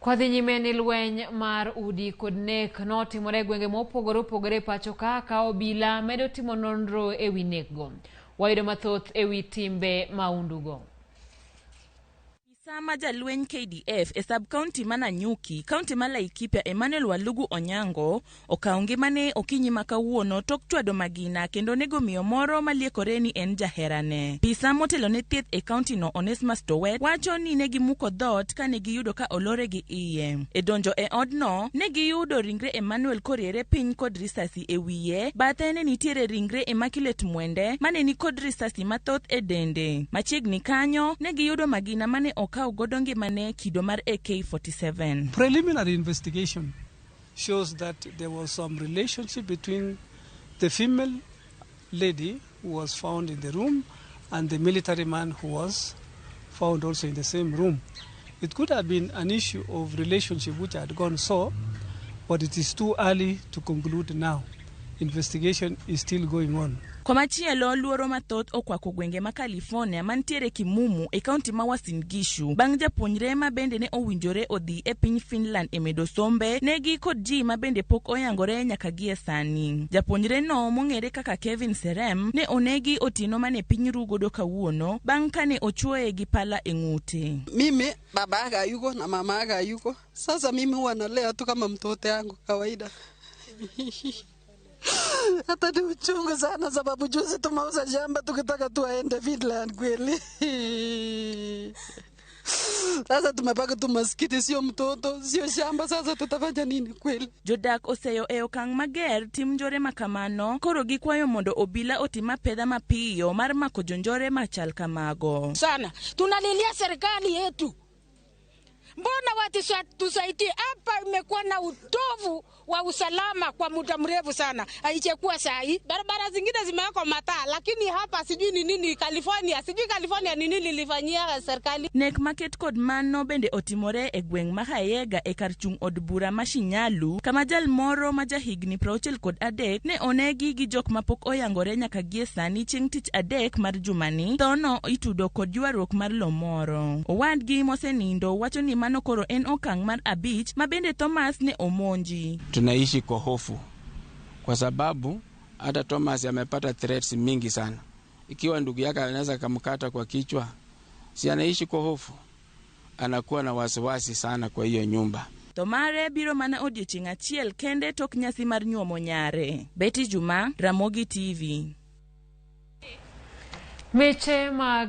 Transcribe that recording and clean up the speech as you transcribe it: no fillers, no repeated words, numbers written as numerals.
Kwadhi nyime ni lweny mar udi kod nek notimore e gwenge mopogore opogore e pacho ka ka obila medo timo nonro e wi nekgo. Wayudo mathoth e wi timbe mahundugo. Afisa ma jalweny KDF e sub county ma Nanyuki, kaunti ma Laikipia Emmanuel Walugu Onyango okawo ngimane okinyi ma kawuono tok chwado magina kendo nego miyo moro maliekore ni en jaherane. Apisa motelo ne thieth e kaunti no Onesmus Towet wacho ni ne gimuko dhoot kane giyudo ka olore gi iye. E donjo e odno, ne giyudo ringre Emmanuel koriere piny kod risasi e wiye, bathe ne nitiere ringre Immaculate Mwende mane ni kod risasi mathoth e dende. Machiegni kanyo, ne giyudo magina mane okaw godo ngimane kido mar AK-47. Preliminary investigation shows that there was some relationship between the female lady who was found in the room and the military man who was found also in the same room. It could have been an issue of relationship which had gone so, but it is too early to conclude now. Investigation is still going on. Komachielo, luoro mathoth okwako gwenge ma California mantiere Kimumu e kaunti ma Uasin Gishu bang' japuonjre ma bende ne owinjore odhi e piny Finland e medo sombe negi kod ji ma bende pok oyangore nyaka gie sani. Japuonjre no mong'ere kaka Kevin Serem ne onegi otieno mane piny ru godo kawuono bang' kane ochuoye gi pala e ng'ute. Mimi baba yake hayuko na mama yake hayuko. Sasa mimi huwa nalea tu kama mtoto yangu kawaida. Hata ni uchungu sana, sababu juzi tumeuza shamba tukitaka tu aende Finland kweli. Sasa tumebaki tu maskini, sio mtoto, sio shamba. Sasa tutafanya nini kweli? Jodak oseyo e okang' mager tim njore makamano koro gikwayo mondo obila otim apedha mapiyo mar mako jonjore machal kamago. Sana tunalilia serikali yetu, mbona watusaidie hapa? Imekuwa na utovu wa usalama kwa muda mrefu sana, haijakuwa saa hii. Barabara zingine zimewekwa mataa, lakini hapa sijui ni nini California, sijui California ni nini lilifanyia serikali. Nek maket kod mano bende otimore e gweng' ma Hayega e kar chung' od bura ma Shinyalu kama jal moro ma jahigni 63 ne onegi gi jok mapok oyangore nyaka gie sani chieng' tich adek mar jumani. Thono itudo kod ywaruok mar lo moro. Owadgi mosenindo wacho ni mano koro en okang' mar abich ma bende Thomas ne omonji. Tunaishi kwa hofu kwa sababu hata Thomas amepata threats mingi sana. Ikiwa ndugu yake anaweza kumkata kwa kichwa, si anaishi kwa hofu, anakuwa na wasiwasi sana kwa hiyo nyumba. Tho mare biro mana odiochieng' achiel kende tok nyasi mar nyuomo nyare. Betty Juma, Ramogi TV. Miche mag